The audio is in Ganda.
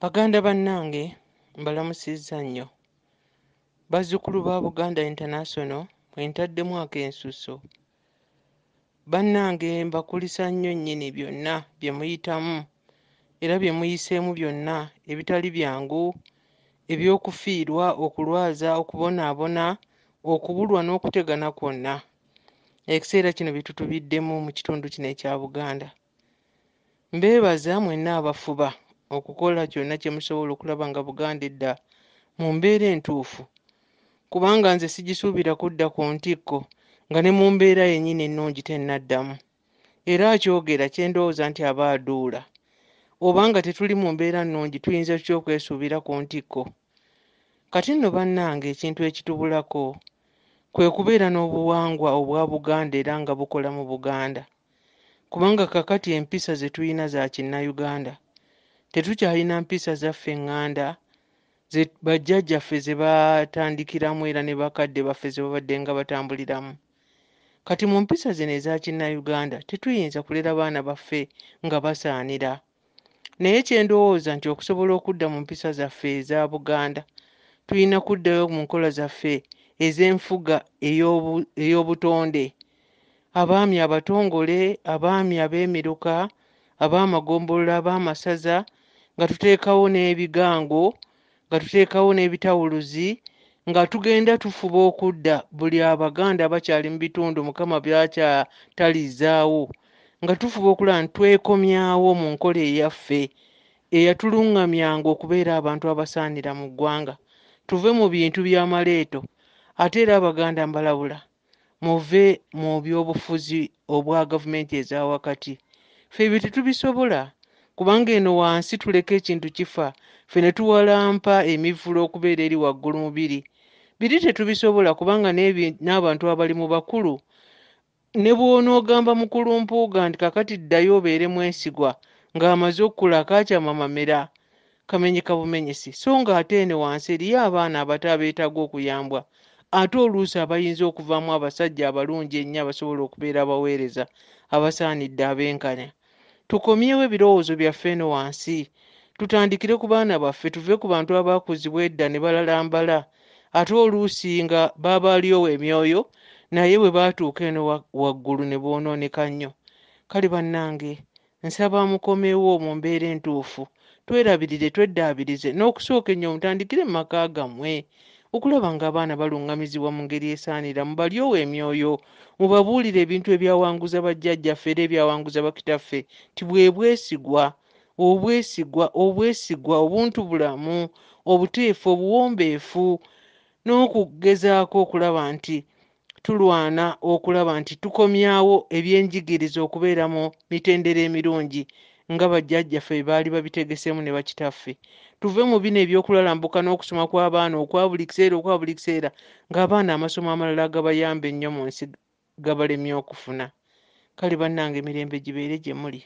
Baganda bannange mbalamusizza nnyo. Bazzukulu ba Buganda International mwe ntaddemu ak'ensusso. Bannange mbakulisa nnyo nnyini byonna bye muyitamu era bye muyiseemu byonna ebitali byangu, eby'okufiirwa, okulwaza, okubonaabona, okubulwa n'okutegana kwonna. Ekiseera kino bye tutubiddemu mu kitundu kino ekya Buganda. Mbeebaza mwenna abafuba okukola kyonna kye musobola okulaba nga Buganda edda mu mbeera entuufu kubanga nze sigisuubira kudda ku ntikko nga ne mu mbeera yennyini ennungi tennaddamu. Era akyogera kye ndowooza nti aba aduula. Oba nga tetuli mu mbeera nnungi tuyinza tutya okwesuubira ku ntikko? Kati nno bannange ekintu ekitubulako kwe kubeera n'obuwangwa obwa Buganda era nga bukola mu Buganda. Kubanga kakati empisa ze tulina za kinnayuganda. Tetukyalina mpisa zaffe eŋŋanda ze bajjajjaffe ze baatandikiramu era ne bakadde baffe ze babadde nga batambuliramu. Kati mu mpisa zino eza kinnayuganda tetuyinza kulera baana baffe nga basaanira. Naye kye ndowooza nti okusobola okudda mu mpisa zaffe eza Buganda tulina kuddayo mu nkola zaffe ez'enfuga ey'obutonde. Abaami abatongole, abaami ab'emiruka, ab'amagombolola, ab'amasaza nga tuteekawo n'ebigango, nga tuteekawo n'ebitawuluzi, nga tugenda tufuba okudda buli Abaganda abakyali mu bitundu Mukama by'akyatalizaawo, nga tufuba okulaba nti twekomyawo mu nkola eyaffe eyatuluŋŋamyanga okubeera abantu abasaanira mu ggwanga. Tuve mu bintu by'amaleeto. Ate era Abaganda mbalabula muve mu byobufuzi obwa gavumenti eza wakati. Ffe ebyo tetubisobola kubanga eno wansi tuleka ekintu kifa ffe ne tuwalampa emivvula okubeera eri waggulu mu biri. Biri tetubisobola kubanga n'abantu abali mu bakulu ne bw'onoogamba mukulu Mpuuga nti kakati ddayo obeere mwesigwa ng'amaze okukula akaakyama mamera kamenyeka bumenyesi so ng'ate eno wansi eriyo abaana abato abeetaaga okuyambwa ate oluusi abayinza okuvaamu abasajja abalungi ennyo abasobola okubeera abaweereza abasaanidde abenkanya. Tukomyewo ebirowoozo byaffe eno wansi, tutandikire ku baana baffe tuve ku bantu abaakuzibwa edda ne balalambala ate oluusi nga baabaalyowa emyoyo naye bwe baatuuka eno waggulu ne boonooneka nnyo. Kale bannange nsaba mukomewo mu mbeera entuufu twerabirire tweddaabirize n'okusooka ennyo mutandikire mu maka gammwe okulaba ng'abaana baluŋŋamizibwa mu ngeri esaanira mubalyowe emyoyo mubabuulire ebintu ebyawanguza bajjajjaffe era ebyawanguza bakitaffe nti bwe bwesigwa obwesigwa obwesigwa obuntubulamu obuteefu obuwombeefu n'okugezaako okulaba nti tulwana okulaba nti tukomyawo ebyenjigiriza okubeera mu mitendera emirungi nga bajjajjaffe bwe baali babitegeseemu ne bakitaffe. Tuve mu bino eby'okulalambuka n'okusoma kw'abaana okwa buli kiseera okwa buli kiseera ng'abaana amasomo amalala agabayamba ennyo mu nsi gabalemye okufuna. Kale bannange emirembe gibeere gye muli.